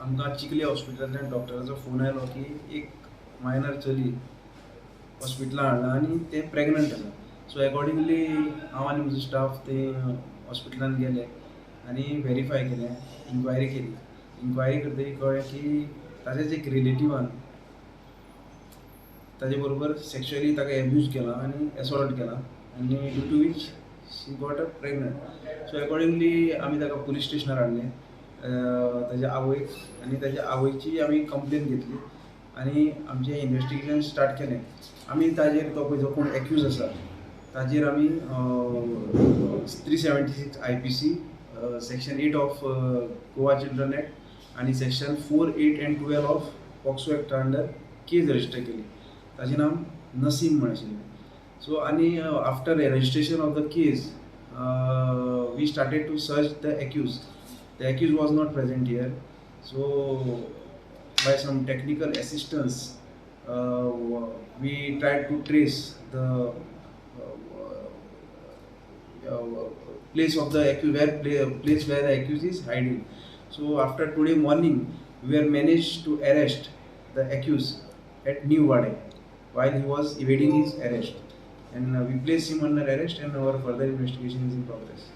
आमकां चिखले हॉस्पिटलांतल्यान डॉक्टराचो फोन आयलो की एक मायनर चली हॉस्पिटलान हाडलां आनी तें प्रेग्नंट आसा. सो एकॉर्डिंगली हांव आनी म्हजो स्टाफ ते हॉस्पिटलान गेले आनी व्हेरीफाय केलें, इन्क्वायरी केली. इन्क्वायरी करतकीर कळ्ळें की ताजेच एक रिलेटिवान ताजे बरोबर सेक्शुअली ताका एब्यूज केला आनी एसॉल्ट केला आनी due to which she got a pregnant. So accordingly आमी ताका पुलीस स्टेशनार हाडलें, ताज्या आवयक आनी ताज्या आवयची आमी कंप्लेन घेतली आनी आमचें इन्वेस्टिगेशन स्टार्ट केलें. आमी ताजेर तो पळय जो कोण एक्यूज आसा ताजेर आमी 376 IPC, section 8 of Goa children act आनी section 4, 8 and 12 of POCSO act under case register केली. ताजें नांव नसीम म्हण आशिल्लें. सो आनी after registration of the case we started to search the accused. The accused was not present here, so by some technical assistance we tried to trace the place of the accused, where place where the accused is hiding. So after today morning we were managed to arrest the accused at New Wade while he was evading his arrest, and we placed him under arrest and our further investigation is in progress.